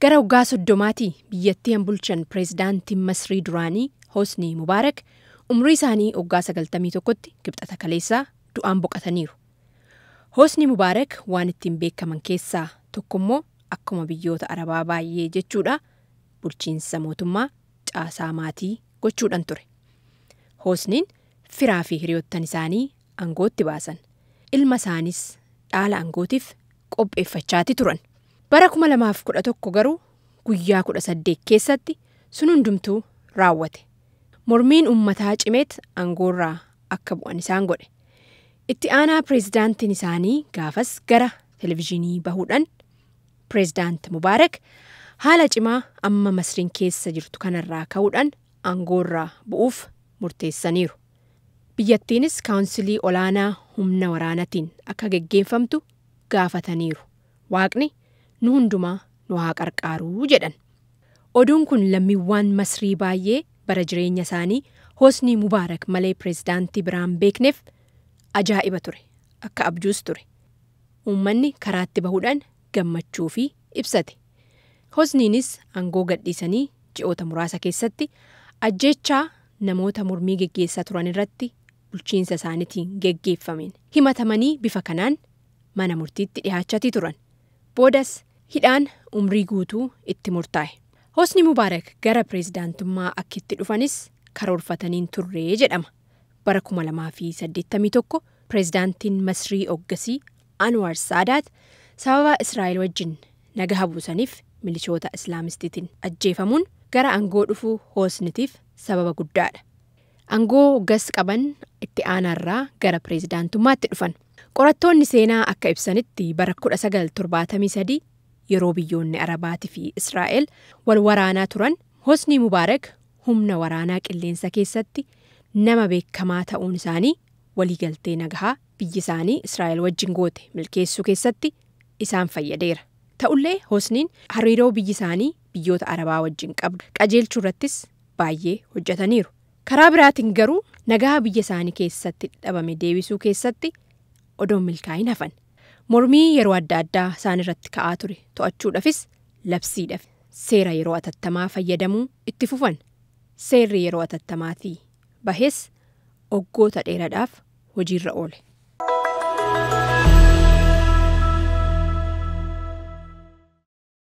Gara waggaa 30tti biyyattii han bulchan pireezidaantiin Masrii duraanii Hosni Mubaarak umrii isaanii waggaa 91tti Kibxata kaleessaa du'aan boqotaniiru. Hosni Mubaarak waan ittiin beekaman keessaa tokkommoo akkuma biyyoota Arabaa baay'ee jechuudha, bulchiinsa mootummaa caasaa maatii gochuudhaan ture. Hosniin firaa fi hiriyoottan isaanii aangootti baasan. Ilma isaanis dhaala aangootiif qopheeffachaati turan. Bara 2011 garuu guyyaa 18 keessatti sun hundumtuu raawwate. Mormiin uummataa cimeet aangoorraa akka bu'an isaan godhe. Itti aanaa pireezidaantiin isaanii gaafas gara televizyiinii bahuudhaan pireezidaant Mubaarak haala cimaa amma Masriin keessa jirtu kanarraa ka'uudhaan aangoorraa bu'uuf murteessaniiru. Biyyattiinis kaawunsilii olaanaa humna waraanaatiin akka geggeeffamtu gaafataniiru. Waaqni nu hundumaa nu haa qarqaaruu jedhan. Oduun kun lammiiwwan Masrii baay'ee bara jireenya isaanii Hosni Mubaarak malee pireezidaantii biraan beekneef ajaa'iba ture. Akka abjuus ture. Uummanni karaatti bahuudhaan gammachuu fi ibsate. Hosniinis aangoo gadhiisanii ji'oota muraasa keessatti ajjeechaa namoota mormii geggeessaa turan irratti bulchiinsa isaaniitiin geggeeffameen himatamanii bifa kanaan mana murtiitti dhihaachatii turan. Boodas hidhaan umrii guutuu itti murtaa'e. Hosni Mubaarak gara pireezidaantummaa akka itti dhufanis karoorfataniin turree jedhama. Bara 2081 pireezidaantiin Masrii Oggasii Anwar Saadaat sababa Israa'el wajjin nagaa buusaniif milishoota Islaamistiitiin ajjeefamuun gara aangoo dhufuu Hosnitiif sababa guddaadha. Aangoo hoggas qaban itti aanaarraa gara pireezidaantummaatti dhufan. Qorattoonni seenaa akka ibsanitti bara 1973 yeroo biyyoonni Arabaatii fi Israa'el wal waraanaa turan, Hosni Mubaarak humna waraanaa qilleensa keessatti nama beekamaa ta'uun isaanii waliigaltee nagahaa biyyi isaanii Israa'el wajjin goote milkeessuu keessatti isaan fayyadeera. Ta'ullee Hosniin hariiroo biyyi isaanii biyyoota Arabaa wajjin qabdu qajeelchuu irrattis baay'ee hojjetaniiru. Karaa biraatiin garuu nagaa biyya isaanii keessatti dhabame deebisuu keessatti odoon milkaa'in hafan. Mormii yeroo adda addaa isaan irratti ka'aa ture to'achuudhaafis labsiidhaaf seera yeroo atattamaa fayyadamuu itti fufan. Seerri yeroo atattamaatii bahes waggoota dheeraadhaaf hojiirra oole.